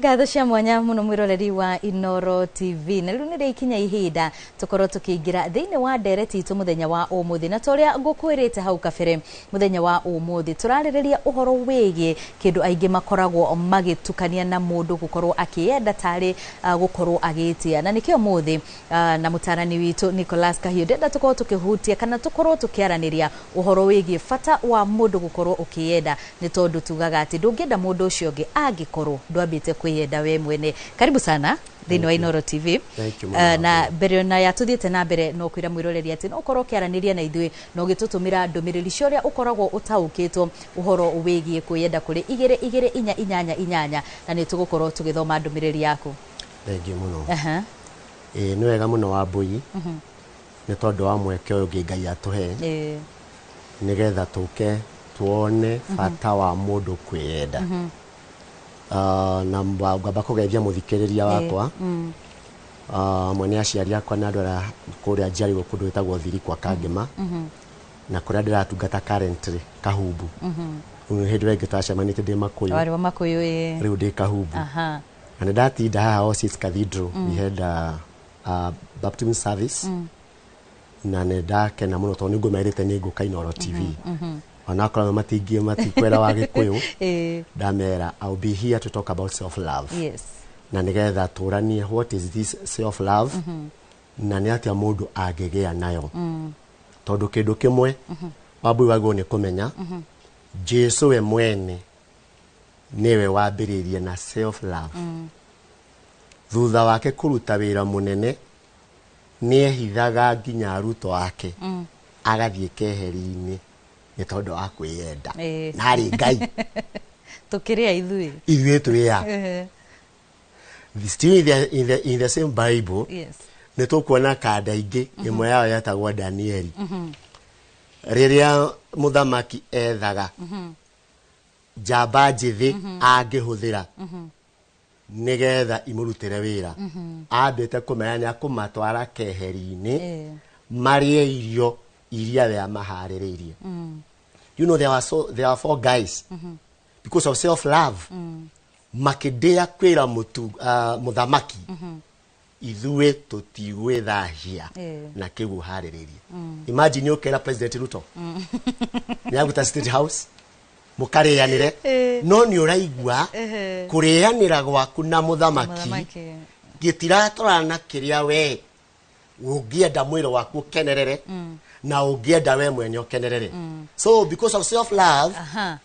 Ngatho cia mwanya muno mwiroreri wa Inoro TV. Na riu nĩ rĩikinya ihinda tũkorwo tũkĩingĩra thĩinĩ wa ndereti itũ mũthenya wa ũmũthĩ, na ta ũrĩa ngũkwĩrĩte hau kabere, mũthenya wa ũmũthĩ tũrarĩrĩria ũhoro wĩgiĩ kĩndũ aingĩ makoragwo magĩtukania na mũndũ gũkorwo akĩyenda tarĩ gũkorwo agĩtia. Na nĩkĩo mũthĩ na mũtarani witũ Nicholas Kahiũ ndĩrenda tũkorwo tũkĩhutia kana tũkorwo tũkĩaranĩria ũhoro wĩgiĩ bata wa mũndũ gũkorwo ũkĩyenda, nĩ tondũ tugaga atĩ ndũngĩenda mũndũ ũcio ũngĩ angĩkorwo ndwambĩte kwĩyenda we mwene. Karibu sana thĩinĩ wa Inoro TV. Thank you mũno. Na mbere ona ya tũthiĩte na mbere, no kwĩra mwĩroreri atĩ no ũkorwo ũkĩaranĩria na ithuĩ na ũgĩtũtũmĩra ndũmĩrĩri cia ũrĩa ũkoragwo ũtaũkĩtwo ũhoro wĩgiĩ kwĩyenda kũrĩ 22488, na nĩ tũgũkorwo tũgĩthoma ndũmĩrĩri yaku. Thank you mũno. Ĩĩ, nĩ wega mũno Wambui, nĩ tondũ wa mweke ũyũ ũngĩ Ngai atũhe nĩgetha tũke tuone bata wa mũndũ kwĩyenda. Na ngwamba kũgeithia mũthikĩrĩria wakwa. Amwe nĩ aciari akwa na andũ arĩa kũrĩa njiarirwo kũndũ gwĩtagwo Thirikwa Kangema, na kũrĩa ndĩratungata currently Kahumbu. Rĩu hĩndĩ ĩrĩa ĩngĩ twacemanĩtie ndĩ Makũyũ. Warĩ wa Makũyũ, ĩĩ. Rĩu ndĩ Kahumbu. Na nĩ ndatinda haha All Saints Cathedral. We had a baptism service na nĩ ndakena mũno tondũ nĩ ngũmerĩte nĩ ngũka Inoro TV, onakorwo matingĩ matikwera wa Gĩkũyũ. Ndamera I'll be here to talk about self love na nĩgetha tũranie what is this self love na nĩ atĩa mũndũ angĩgĩa nayo, tondũ kĩndũ kĩmwe, Wambui, wagĩrĩirwo nĩ kũmenya Jesu we mwene nĩwe wambĩrĩirie na self love. Thutha wake kũruta wĩra mũnene, nĩ ehithaga nginya arutwo ake, agathiĩ keheri-inĩ nĩ tondũ wa kwĩyenda. Na arĩ Ngai. Tũkĩrĩa ithuĩ? Ithuĩ twĩa still in the same Bible, nĩ tũkuona kanda ingĩ, ĩmwe yao yetagwo Danieli, rĩrĩa mũthamaki ethaga njamba njĩthĩ angĩhũthĩra nĩgetha imũrutĩre wĩra, ambĩte kũmenya nĩ akũmatwara keheri-inĩ marĩe irio iria we amaharĩrĩirie. There were four guys, because of self love makĩndĩa kwĩra mũthamaki, ithuĩ tũtigwĩthahia na kĩu ũharĩrĩirie. Imagine ũkera President Ruto nĩ aguta State House mũkarĩanĩre, no nĩ ũraigua kũrĩanĩra gwaku na mũthamaki Mũthamaki. gĩtiratwarana na kĩrĩa we ũngĩenda mwĩrĩ waku ũkenerere na ũngĩenda we mwene ũkenerere. So because of self love,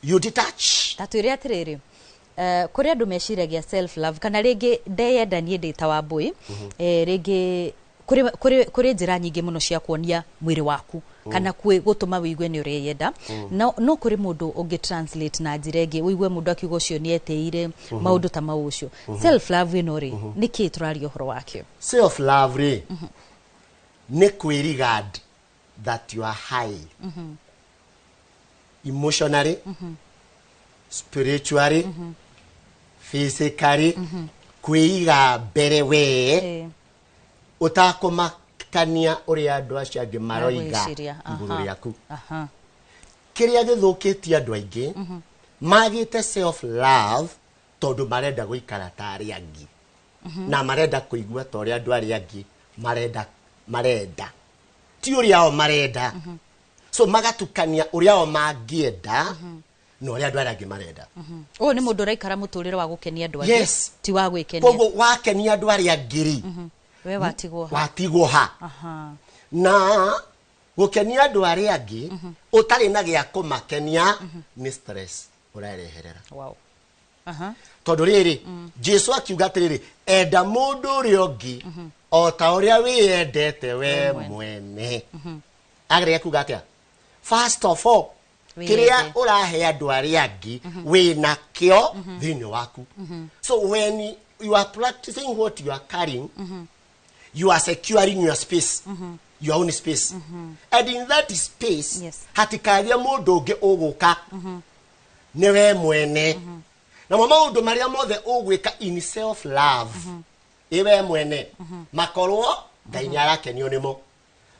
you detach. Ta twĩre atĩrĩrĩ, kũrĩ andũ meciragia self love kana rĩngĩ ndeyenda niĩ ndĩ ta Wambũi, rĩngĩ kũrĩ njĩra nyingĩ mũno cia kuonia mwĩrĩ waku kana gũtũma wĩigue nĩ ũreyenda. No kũrĩ mũndũ ũngĩ translate na njĩra ĩngĩ, ũigue mũndũ akiuga ũcio nĩ etĩire maũndũ ta mau. Ũcio self love ĩno rĩ, nĩ kĩĩ tũraria ũhoro wakĩo? Self love rĩ, nĩ kwĩregard that you are high emotionally, spiritually, physically, kwĩiga mbere wee ũtakũmakania ũrĩa andũ acio angĩ maroiga Maragwĩciria, igũrũ rĩaku. Kĩrĩa gĩthũkĩtie andũ aingĩ magĩte self love tondũ marenda gũikara ta arĩa angĩ na marenda kũigua ta ũrĩa andũ arĩa angĩ marenda, ti ũrĩa o marenda. So magatukania ũrĩa o mangĩenda na ũrĩa andũ arĩa angĩ marenda. Ũyũ nĩ mũndũ ũraikara mũtũrĩre wa gũkenia andũ angĩ, ti wa gwĩkenia. Koguo wakenia andũ arĩa angĩ rĩ, we watigwo ha? Watigwo ha? Na gũkenia andũ arĩa angĩ ũtarĩ na gĩa kũmakenia nĩ stress ũrereherera. Tondũ rĩrĩ, Jesu akiuga atĩrĩrĩ, enda mũndũ ũrĩa ũngĩ o ta ũrĩa wĩyendete we mwene. Ageria kuga atĩa? First of all, Wĩyende. Kĩrĩa ũrahe andũ arĩa angĩ wĩ nakĩo thĩinĩ waku. So when you are practicing what you are carrying, you are securing your space, your own space, and in that space hatikagĩa mũndũ ũngĩ ũgũka, nĩ we mwene. Namo maũndũ marĩa mothe ũgwĩka in self love ĩ we mwene, makorwo Ngai nĩ arakenio nĩmo,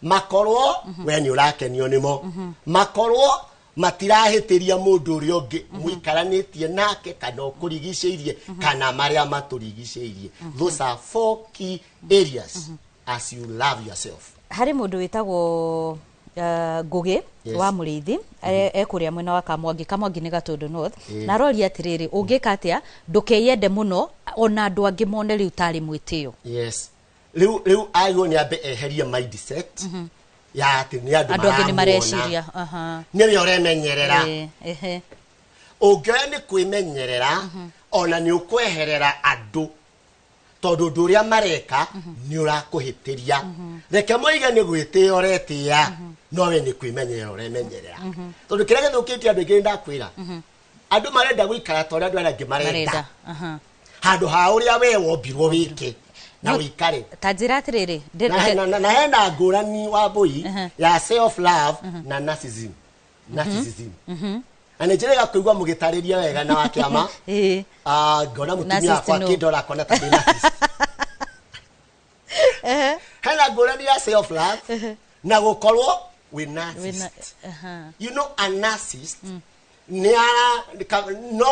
makorwo we nĩ ũrakenio nĩmo, makorwo Matirahĩtĩria mũndũ ũrĩa ũngĩ mũikaranĩtie nake kana ũkũrigicĩirie kana marĩa matũrigicĩirie. Those are four key areas as you love yourself. Harĩ mũndũ wĩtagwo Ngũgĩ wa Mũrĩithi, ekũrĩa mwena wa Kamwangi. Kamwangi nĩ Gatũndũ North. Na aroria atĩrĩrĩ, ũngĩka atĩa ndũkeyende mũno ona andũ angĩ mone rĩu tarĩ mwĩtĩo? Yes, rĩu agĩrĩirwo nĩ ambe eherie mindset ya atĩ nĩ andũ andũ angĩ nĩ maramuona. Mareciria. Nĩwe ũremenyerera. Ĩ, ehe. Ũngĩoya nĩ kwĩmenyerera, ona nĩ ũkweherera andũ, tondũ ũndũ ũrĩa mareka nĩ ũrakũhĩtĩria. Reke moige nĩ gwĩtĩĩa ũretĩĩa, no we nĩ kwĩmenyerera ũremenyerera, tondũ kĩrĩa gĩthũkĩtie andũ aingĩ, nĩ ndakwĩra, andũ marenda gũikara ta ũrĩa andũ arĩa angĩ marenda marenda handũ ha ũrĩa we wombirwo wĩke na ũikare. Ta njĩra atĩrĩrĩ, Na hena ngũrani wa mbũi ya self love na narcissism. Na nĩ njĩrĩga kũigua mũgĩtarĩria wega na wa kĩama. Ah, ngona mũtumia Narcissist wakwa no. akĩndora akona ta ndĩ narcissist. Hena ngũrani ya self love na gũkorwo wĩ narcissist. You know, a narcissist nĩ ara no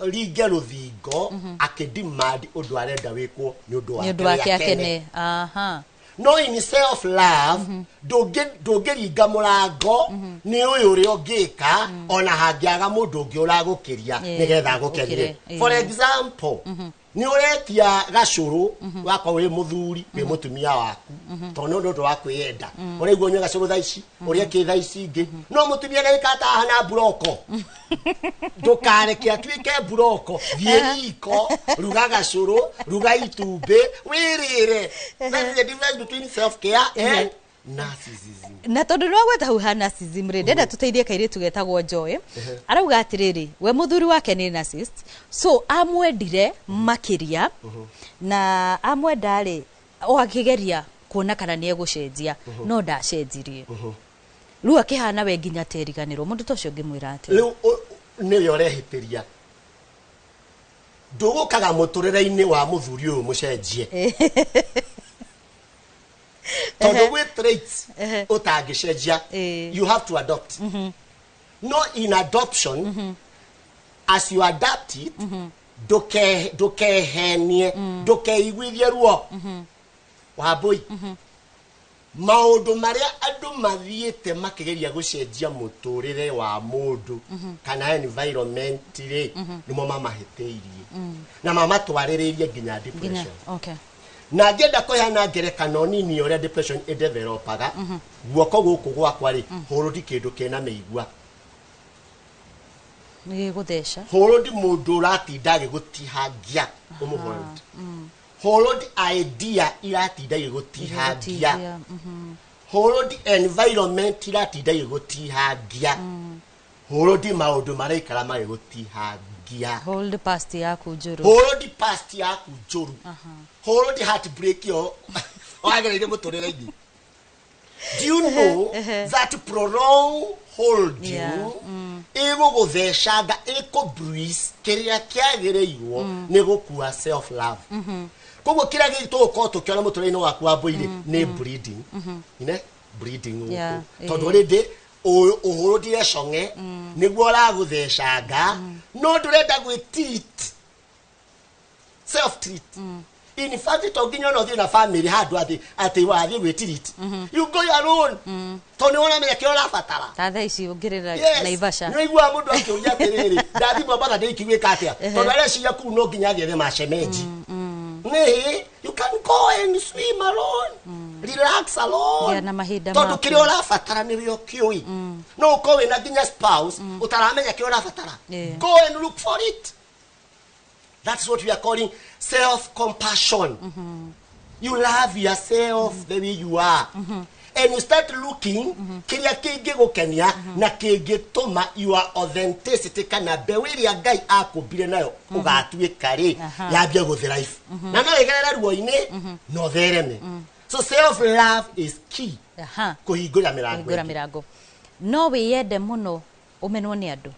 aringe rũthingo akĩdemand ũndũ arenda wĩkwo nĩ ũndũ nĩ wake ũndũ wake we akene. Aha. No in self love ndũngĩringa mũrango nĩ ũyũ ũrĩa ũngĩka ona hangĩaga mũndũ ũngĩ ũragũkĩria nĩgetha agũkenie. Ũkĩre, For example, nĩ ũretia gacũrũ wakorwo wĩ mũthuri wĩ mũtumia waku, tondũ nĩ ũndũ wa kwĩyenda, ũraigua ũnyue gacũrũ thaa ici, ũrĩa kĩ thaa ici ingĩ, no mũtumia nĩ taha na mburoko. Ndũkareke atuĩke mburoko. Thiĩ riko, ruga gacũrũ, ruga itumbĩ, wĩrĩre. That is the difference between self care and narcissism. Na tondũ nĩ wagweta hau ha narcissism rĩ, ndenda tũteithie kairĩtu getagwo Joy. Arauga atĩrĩrĩ, we mũthuri wake nĩ narcissist, so amwendire makĩria, na amwenda rĩ, o akĩgeria kuona kana nĩ egũcenjia, no ndacenjirie. Rĩu akĩhana we nginya teriganĩrwo. Mũndũ ta ũcio ũngĩmwĩra atĩa? Rĩu nĩwe ũrehĩtĩria. Ndũgũkaga mũtũrĩre-inĩ wa mũthuri ũyũ mũcenjie, tondũ gwĩ traits ũtangĩcenjia. You have to adopt. No in adoption, as you adapt it, ndũkehenie, ndũkeiguithie ruo. Wambũi, maũndũ marĩa andũ mathiĩte makĩgeria gũcenjia mũtũrĩre wa mũndũ kana environment rĩ, nĩmo mamahĩtĩirie na mamatwarĩrĩirie nginya nginya depression. Na ngĩenda kũheana ngerekano nini ya ũrĩa depression ĩdevelopaga, guoko gũkũ gwakwa rĩ, hũrũti kĩndũ kĩna mĩigua. Nĩ gĩgũtheca. Hũrũti mũndũ ũratinda agĩgũtihangia, ũmũhold. Hold idea iratinda igĩgũtihangia. Gĩgũtihia. Hold environment iratinda igĩgũtihangia. Hold maũndũ maraikara magĩgũtihangia. Hold past yaku njũru. Hold past yaku njũru. Hold heartbreak yo wagereire mũtũrĩre-inĩ. Do you know that prolonged holding ĩgũgũthecanga, ĩkũ-bruise kĩrĩa kĩagĩrĩirwo nĩ gũkua self love? Koguo kĩrĩa tũgũkorwo tũkĩona mũtũrĩre-inĩ waku wa mbũirĩ nĩ bleeding, ine bleeding gũkũ, tondũ already ũhũrũtire cong'e nĩguo ũragũthecanga, no ndũrenda gwĩ treat, self treat. In fact, to nginya ona ũthiĩ na family handũ atĩ wathiĩ gwĩ treat. You go alone, tondũ nĩ ũramenya kĩrĩa ũrabatara. Ta thaa ici ũngĩrĩra Naivasha. Nĩ ũiguaga mũndũ akĩũria atĩrĩrĩ, ndathiĩ Mombatha ndĩikigwĩka atĩa? Tondũ areciria kũu no nginya athiĩ ethe macemenji. Nĩ you can go and swim alone, relax alone. Gĩa na mahinda tondũ maku. Kĩrĩa ũrabatara nĩwe ũkĩũĩ. No ũkorwo wĩna nginya spouse ũtaramenya kĩrĩa ũrabatara. Go and look for it. That's what we are calling self compassion. You love yourself the way you are and you start looking kĩrĩa kĩngĩgũkenia na kĩngĩtũma your authenticity kana mbeũ ĩrĩa Ngai akũmbire nayo ũgatuĩka rĩ, yambie gũthrive, na no ĩgerere ruo-inĩ na ũthereme. So self love is key kũhingũra mĩrango kũhingũra ĩngĩ. Mĩrango. No wĩyende mũno ũmenwo nĩ andũ?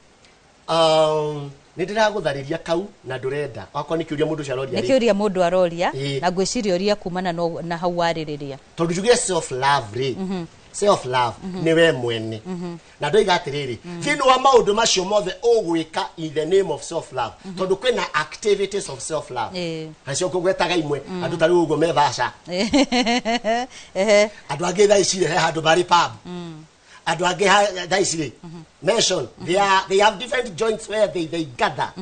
Nĩ ndĩragũtharĩria kau na ndũrenda wakorwo nĩ kĩũria mũndũ ũcio aroria nĩ rĩ. kĩũria mũndũ aroria. Na ngwĩciria ũria kumana na hau warĩrĩria. Tondũ njuge self love rĩ, Self love nĩ we mwene. Na ndoiga atĩrĩrĩ, thĩinĩ wa maũndũ macio mothe ũgwĩka in the name of self love, tondũ kwĩna activities of self love, nacio ngũgwetaga imwe, andũ ta rĩu ũguo mevaca, andũ angĩ thaa ici rĩ, he handũ marĩ pub, andũ angĩ thaa ici rĩ mention they have different joints where they gather.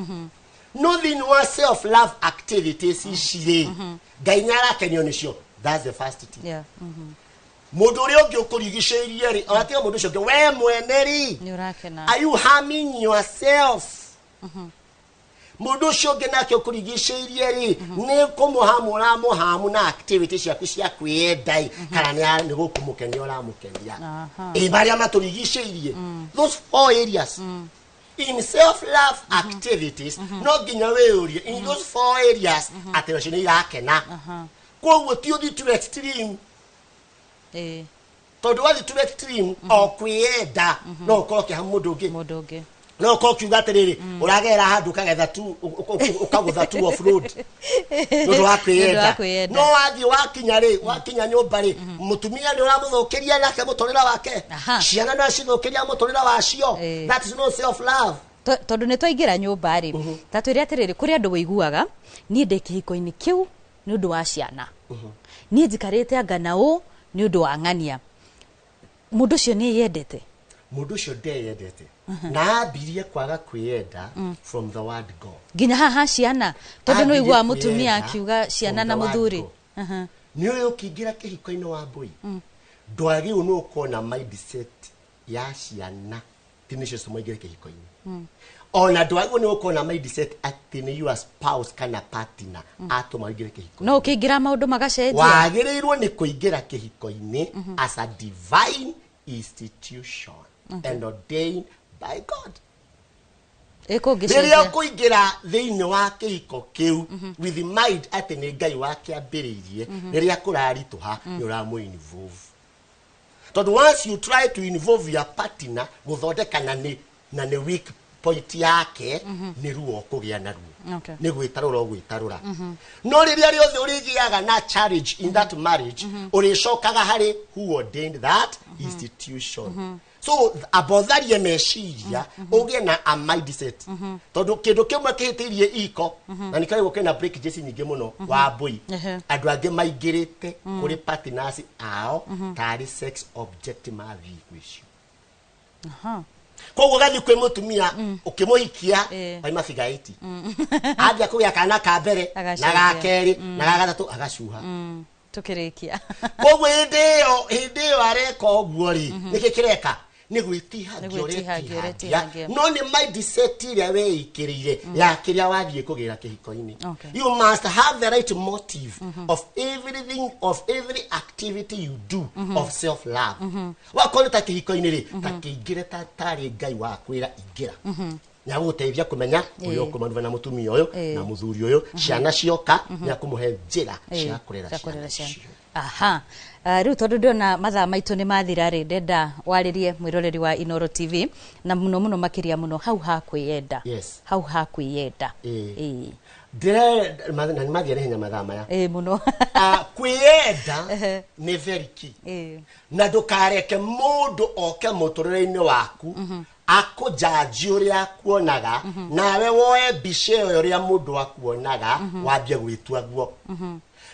No thĩinĩ wa self love activities ici rĩ, Ngai nĩ arakenio nĩcio? That's the first thing. Mũndũ ũrĩa ũngĩ ũkũrigicĩirie rĩ, ona tiga mũndũ ũcio ũngĩ, we mwene rĩ, Nĩ ũrakena? are you harming yourself? Mũndũ ũcio ũngĩ nake ũkũrigicĩirie rĩ, nĩ kũmũhamu ũramũhamu na activity ciaku cia kwĩyenda ĩ, kana nĩ gũkũmũkenia ũramũkenia? Ĩ marĩa matũrigicĩirie, those four areas in self love activities, no nginya wĩyũrie in those four areas atĩ nacio nĩ irakena. Koguo ti ũthiĩ to extreme, tondũ wathiĩ to extreme o kwĩyenda, no ũkorwo ũkĩhamu mũndũ ũngĩ. Mũndũ ũngĩ. No ũkorwo ũkiuga atĩrĩrĩ, ũragerera handũ ũkagetha tu, ũkagũtha tu off road nĩ ũndũ wa Nĩ ũndũ wa kwĩyenda. kwĩyenda. No wathiĩ wakinya rĩ, wakinya nyũmba rĩ, mũtumia nĩ ũramũthũkĩria nake mũtũrĩre wake, ciana no acithũkĩria mũtũrĩre wacio. That is no self love. Tondũ nĩ twaingĩra nyũmba rĩ, ta twĩre atĩrĩrĩ, kũrĩ andũ wĩiguaga, niĩ ndĩ kĩhiko-inĩ kĩu nĩ ũndũ wa ciana, niĩ njikarĩte anga na ũ nĩ ũndũ wa ng'ania. Mũndũ ũcio nĩ eyendete? Mũndũ ũcio ndeyendete na ambirie kwaga kwĩyenda from the word go. Nginya haha ciana, tondũ nĩ Ambirie ũiguaga mũtumia kwĩyenda akiuga ciana from na the word mũthuri. go. Nĩ ũyũ ũkĩingĩra kĩhiko-inĩ wa mbũi, ndwagĩrĩirwo nĩ gũkorwo na mindset ya ciana ti nĩcio cimoingĩre kĩhiko-inĩ. Ona ndwagĩrĩirwo nĩ gũkorwo na mindset atĩ nĩ your spouse kana partner atũma ũingĩre kĩhiko-inĩ. No ũkĩingĩra maũndũ magacenjia. Wagĩrĩirwo nĩ kũingĩra kĩhiko-inĩ as a divine institution and ordained by God. Rĩrĩa Ĩkũngĩcenjia. ũkũingĩra thĩinĩ wa kĩhiko kĩu with the mind atĩ nĩ Ngai wakĩambĩrĩirie, rĩrĩa kũraritũha nĩ ũramũ involve, tondũ once you try to involve your partner gũthondeka na nĩ weak point yake, nĩ ruo ũkũgĩa naruo. Nĩ gwĩtarũra ũgwĩtarũra. No rĩrĩa rĩothe ũrĩgĩaga na challenge in that marriage, ũrĩcokaga harĩ who ordained that institution. So abotharie meciria, ũgĩe na a mindset, tondũ kĩndũ kĩmwe kĩhĩtĩirie iko na nĩkĩragwo kĩna breakages nyingĩ mũno wa mbũi, andũ angĩ maingĩrĩte kũrĩ partners ao tarĩ sex object mathiĩ gwĩcio. Koguo ũgathiĩ kwĩ mũtumia ũkĩmũhikia, waima figure 80, ambia kũgĩa kana ka mbere na Agacenjia. ga kerĩ na ga gatatũ, agacuha. Tukĩrĩkia. Koguo hĩndĩ ĩyo areka ũguo rĩ, nĩkĩ kĩreka? Nĩ gwĩtihangia. Nĩ gwĩtihangia. Ũretihangia. Ũretihangia. No nĩ mindset ĩrĩa weikĩrĩire ya kĩrĩa wathiĩ kũgĩra kĩhiko-inĩ. You must have the right motive of everything, of every activity you do of self love. Wakorwo nĩ ta kĩhiko-inĩ rĩ, ta kĩingĩre ta tarĩ Ngai wakwĩra ingĩra, nĩagũgũteithia kũmenya ũrĩa ũkũmanuva na mũtumia ũyũ na mũthuri ũyũ. Ciana cioka, nĩakũmũhe njĩra cia kũrera cia kũrera ciana ciana. icio. Aha. Rĩu tondũ ndĩrona mathaa maitũ nĩ mathira rĩ, ndenda warĩrie mwĩroreri wa Inoro TV na mũno mũno makĩria mũno hau ha kwĩyenda. Hau ha kwĩyenda. Ndĩre na nĩ mathiĩ na ihenya mathaa maya. Ĩĩ, mũno. Ah, kwĩyenda nĩ very key. Na ndũkareke mũndũ oke mũtũrĩre-inĩ waku akũnjanji ũrĩa akuonaga, nawe woe mbica ĩyo ũrĩa mũndũ akuonaga wambie gwĩtua guo.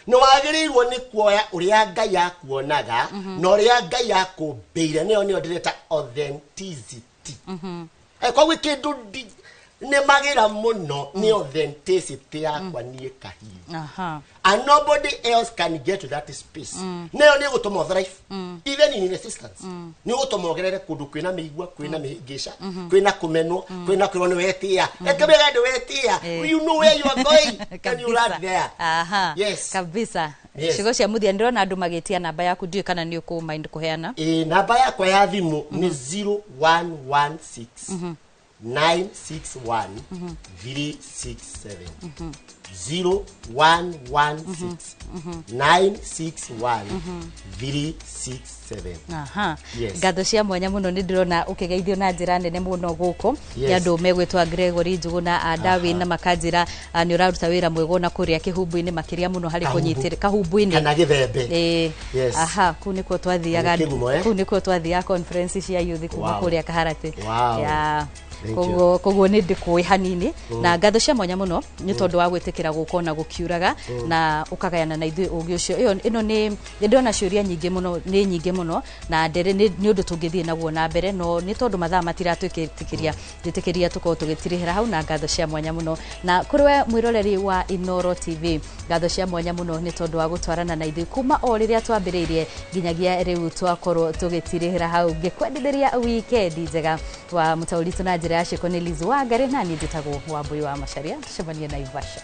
Nĩ wagĩrĩirwo nĩ kuoya ũrĩa Ngai akuonaga na ũrĩa Ngai akũmbĩire, nĩyo ndĩreta authenticity. Koguo kĩndũ nĩ magĩra mũno nĩ authenticity yakwa niĩ kahiũ, and nobody else can get to that space. Nayo nĩ gũtũma thrive even in resistance, nĩ gũtũma ũgerere kũndũ kwĩna mĩigua, kwĩna mĩhĩngĩca, kwĩna kũmenwo, kwĩna kwĩrwo nĩ wetĩa ekemega ndĩ wetĩa. You know where you are going and you land there. Yes. Kabisa. Yes. Ciugo cia mũthia, ndĩrona andũ magĩtia namba yaku, ndiũĩ kana nĩ ũkũ mind kũheana. Ĩ, namba yakwa ya thimũ nĩ 0116. 961 367. 0116 961 367. Aha. Yes. Ngatho cia mwanya muno, nä ndĩrona ũkĩgeithio na njĩra nene mũno gũkũ Yes. nĩ andũ megwĩtwa Gregory Njuguna a Darwin, na makanjĩra nĩ ũraruta wĩra mwega ona kũrĩa kĩhumbu-inĩ, makĩria mũno harĩ Kahumbu. kũnyitĩrĩra kahumbu-inĩ. Kana gĩthembe. Ĩĩ. Yes. Aha, kũu nĩkuo twathiaga. Nĩ kĩgumo, eh? Kũu nĩkuo twathiaga conference cia youth kuma kũrĩa Kaharatĩ. Yeah. Thank Koguo nĩ ndĩkũĩ hanini, na ngatho cia mwanya mũno nĩ tondũ wa gwĩtĩkĩra gũka ona gũkiuraga na ũkagayana na ithuĩ ũgĩ ũcio. Ĩyo ĩno nĩ ndĩrona ciũria nyingĩ mũno, nĩ nyingĩ mũno, na ndere nĩ ũndũ tũngĩthiĩ naguo na mbere, no nĩ tondũ mathaa matiratwĩtĩkĩria, njĩtĩkĩria tũkorwo tũgĩtirihĩra hau. Na ngatho cia mwanya mũno na kũrĩ we mwĩroreri wa Inoro TV, ngatho cia mwanya mũno nĩ tondũ wa gũtwarana na ithuĩ kuma o rĩrĩa twambĩrĩirie nginyagia rĩu twakorwo tũgĩtirihĩra hau, ngĩkwendithĩria wikendi njega. Wa mũtaũri na njĩra ya ciĩko nĩ Liz Wangari, na niĩ njĩtagwo Wambui wa Macharia. Tũcemanie Naivasha.